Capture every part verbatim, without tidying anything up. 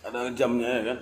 Ada jamnya ya kan?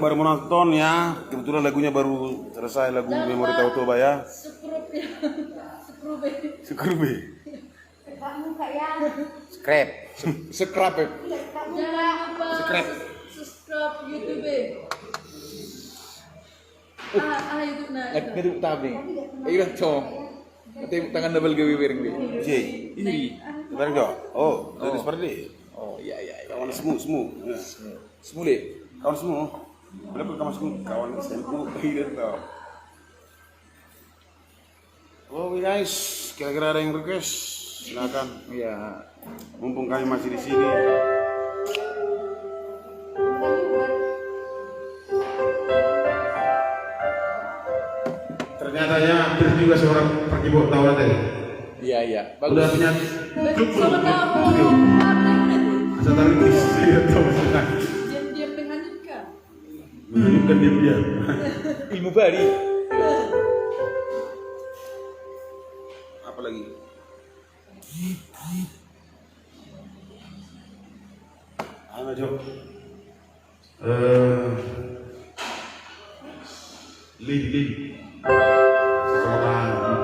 Baru menonton ya, kebetulan lagunya baru selesai, lagu Memori Tautoba ya. Subscribe ya. Subscribe. Subscribe. Subscribe. Subscribe. Jangan lupa subscribe YouTube. Ah, ah, YouTube nah. Nggak, nggak tahu nih. Iya, Cong. Nanti tangan double gawe bareng nih. J. Ih. Bareng, Cong. Oh, dari seperti. Oh, iya, iya, iya. Kawan semu, semu. Ya. Semu. Semu, Le. Kawan semu. Berapa kawan semu? Kawan S M U. Iya, toh. Oke, guys, kira-kira ada yang request? Silakan. Iya. Mumpung kami masih di sini. Ternyata ya, hampir juga seorang pergi bawa tawar tadi. Iya, iya. Udah punya klub belum? Asal tarik di sini, ya, tahu. Diam-diam dengan nikah. Menunjukkan diam-diam. Ilmu baru. Apa lagi? Ayo, Jo. Eh, Lady, Lady. Sama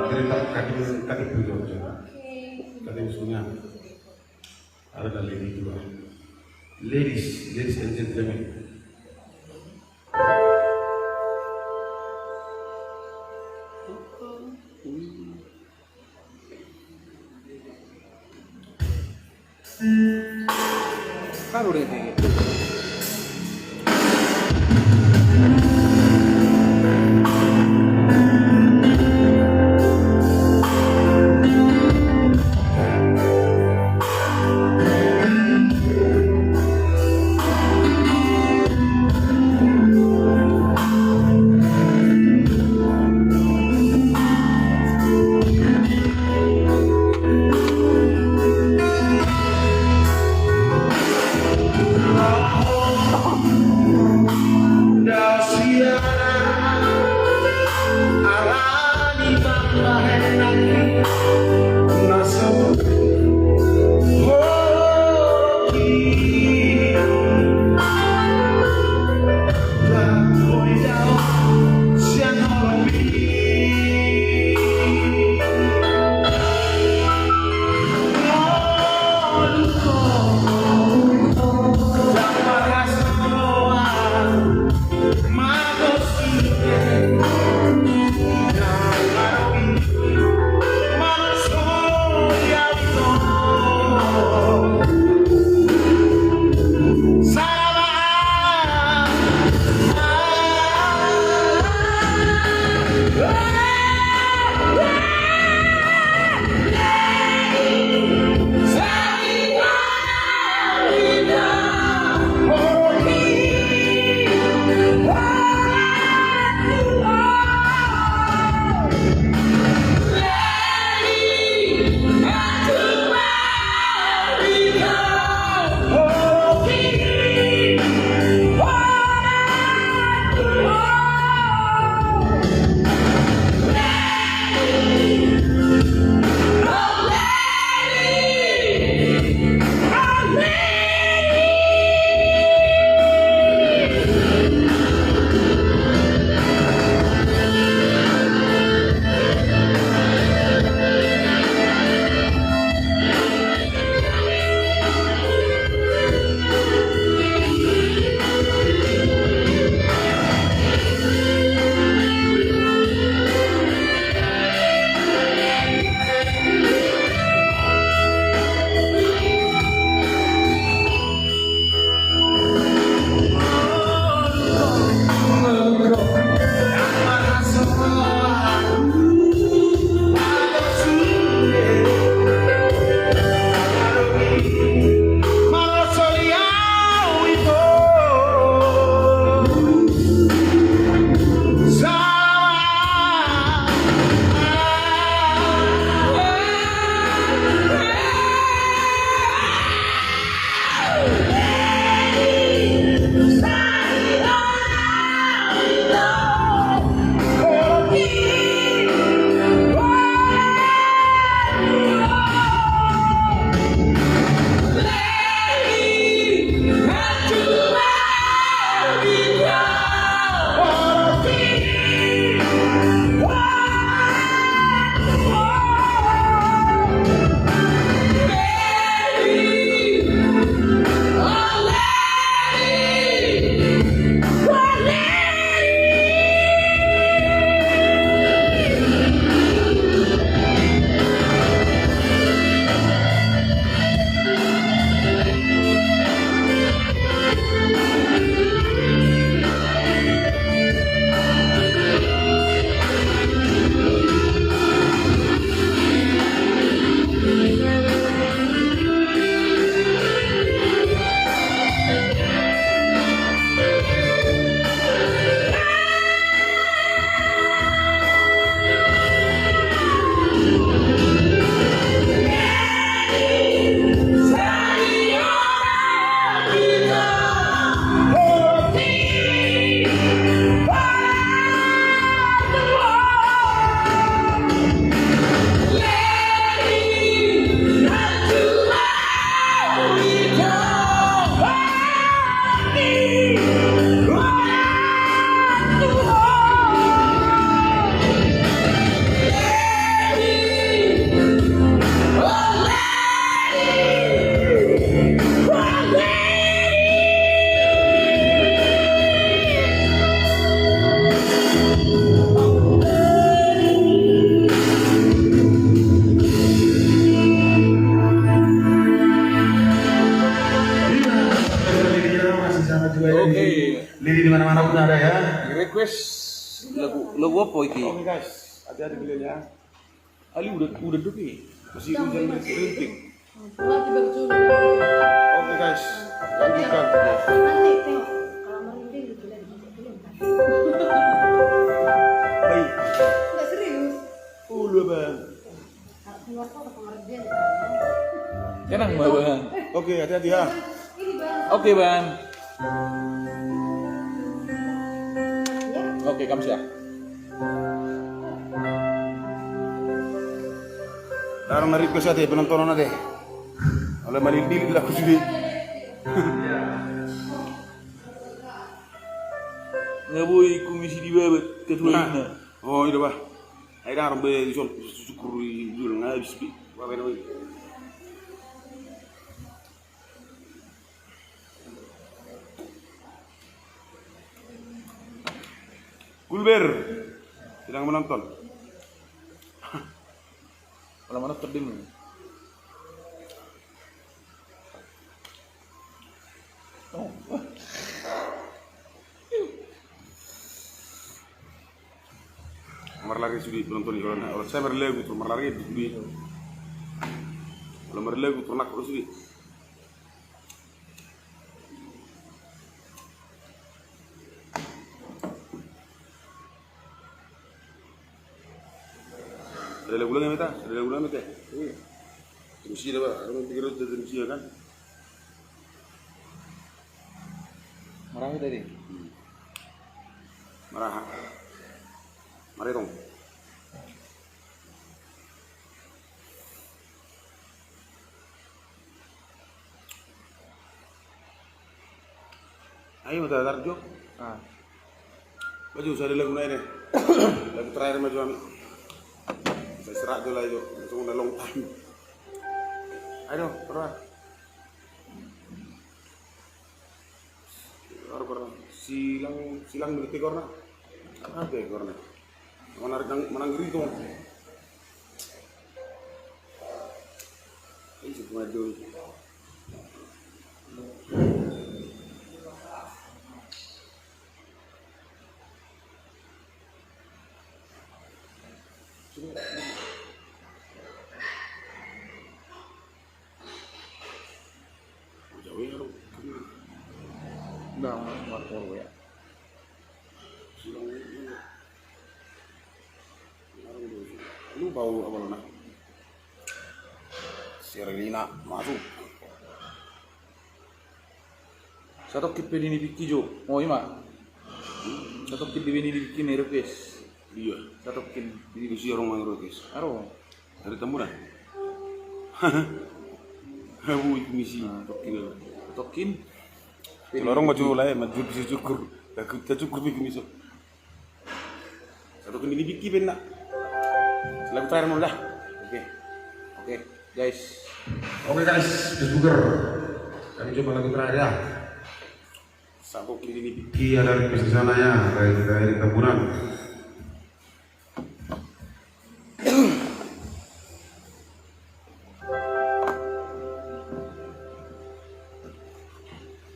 cerita kaki, kaki itu, Jo. Kaki usulnya. Ada dari Lady dua. Ladies, ladies and gentlemen. Lagu apa iki? Oke, guys, hati-hati kalian ya. Ali udah, udah dulu nih. Masih hujan rintik-rintik. Oke, guys, lanjutkan. Nanti tengok kalau merinding gitu dan gitu. Baik. Nggak serius. Ulu, Bang. Tenang, Bang. Oke, hati-hati ya. Oke, Bang. Oke, kam siap. Dang na request ate penonton on ate. Alai malil-lil aku sude. Nga boi kumis i dibabat ketua. Nah. Inna. Oh, i do bah. Ai dang be dison, syukur i dulu nga habis bi. Apa yang. Gulber, sedang menonton. Kalau menonton di mana? Oh. Marlari sude penonton i, kalau na, kalau saya marlagu tu marlari sude. Kalau marlagu tu nak sude. Ada lagu lagi meta, ada lagu lagi meta. Iya. Terus iya, Pak. Ada pikir terus iya kan. Maraha tadi. Maraha. Maraha dong. Ayo, mata tarjo. Ah. Baju saya lagu naik deh. Lagu terakhir maju kami. Saya serak dulu ayo. Langsung udah long time. Ayo, pernah. Silang, silang berarti korna. Apa ya korna? Mana nang, mana ngeri tuh. Ini sih cuma dulu. Nah, Marco ya. Lupa apa lo nah. Serlina masuk. Satongkin pe di nipikki jo. Oh, ima. Satongkin di nipikki na request. Iya. Satongkin di nipikki. Isi orang mang request. Aro. Dari Tambunan. Habu itu misi. Nah, satongkin. Satongkin. Lorong maju lah ya, maju bisa cukur. Takut tak cukur bikin bisa. Satu kini dipikki penna. Lagu terakhir mau dah. Oke. Oke, guys. Oke, guys, Facebooker. Kami coba lagu terakhir ya. Satu kini dipikki ada di sana ya, dari, dari Tambunan.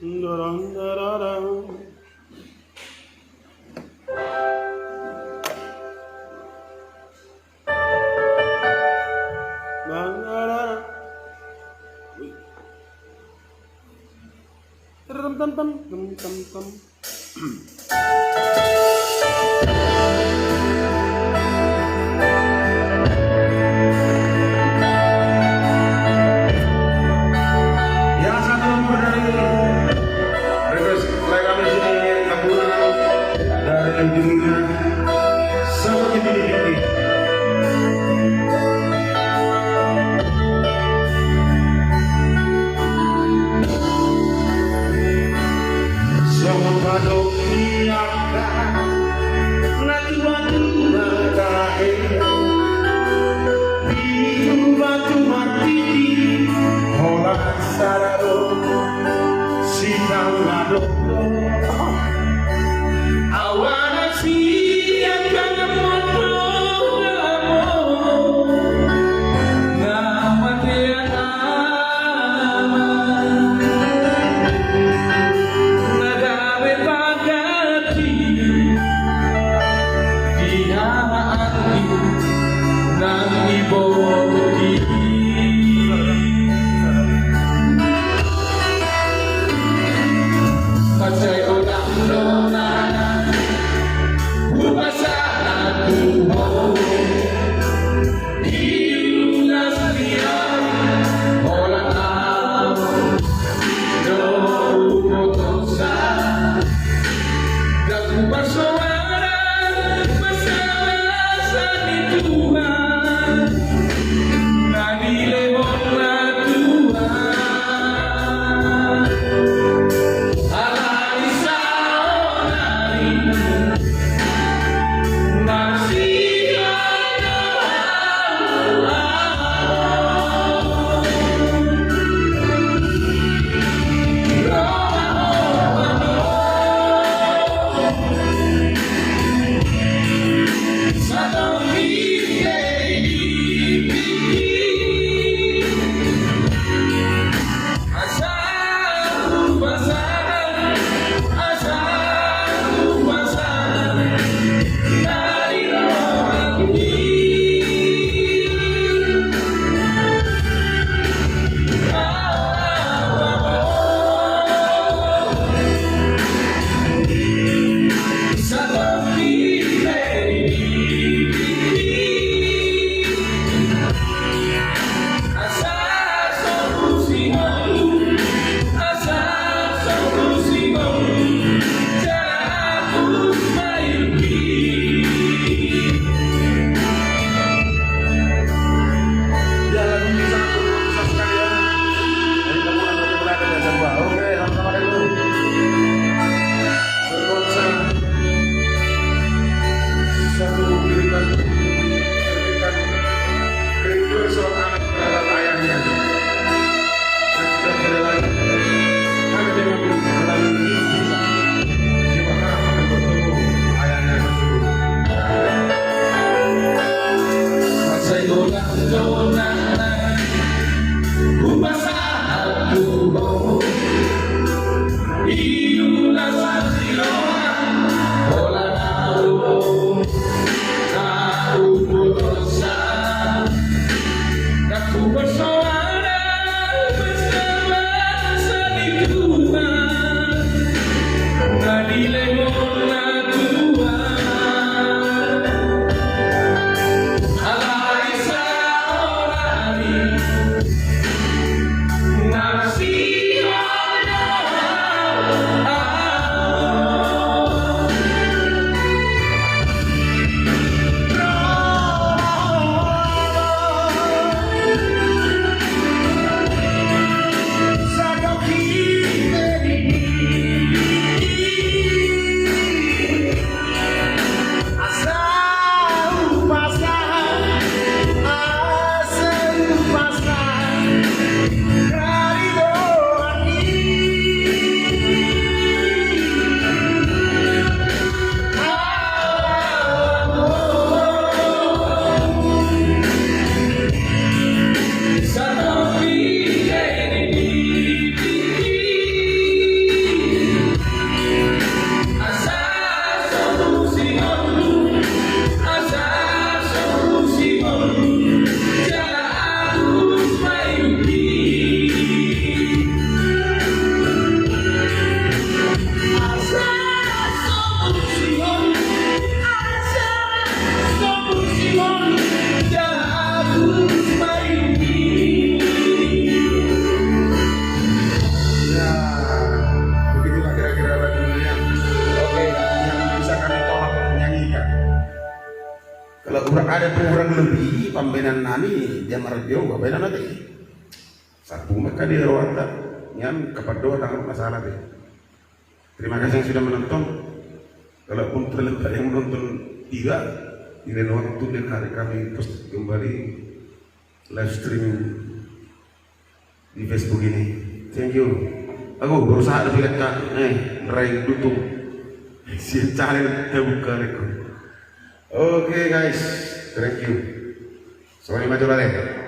Dorong, dorong. Tam, tam, tam, tam, tam, tam. Ya, satu nomor dari request lagu kami sini, Tambunan dari Dunia. Sama kita di sini. Sama Padok Niang. Ya, begitulah kira-kira lagunya. Oke, yang bisa kami tolong nyanyikan. Kalau kurang ada, kurang lebih pambahenan nami dia marjo, pambahenan nanti. Satu maka dia rawata, yang kepada orang masalah deh. Terima kasih yang sudah menonton. Kalaupun terlepas yang menonton tidak, di lain waktu, lain hari kami post kembali live streaming di Facebook ini. Thank you. Aku berusaha ada bilang, Kak, eh, rai dutung. Siap cari, eh, bukan aku. Oke, guys, thank you. Sampai jumpa lagi.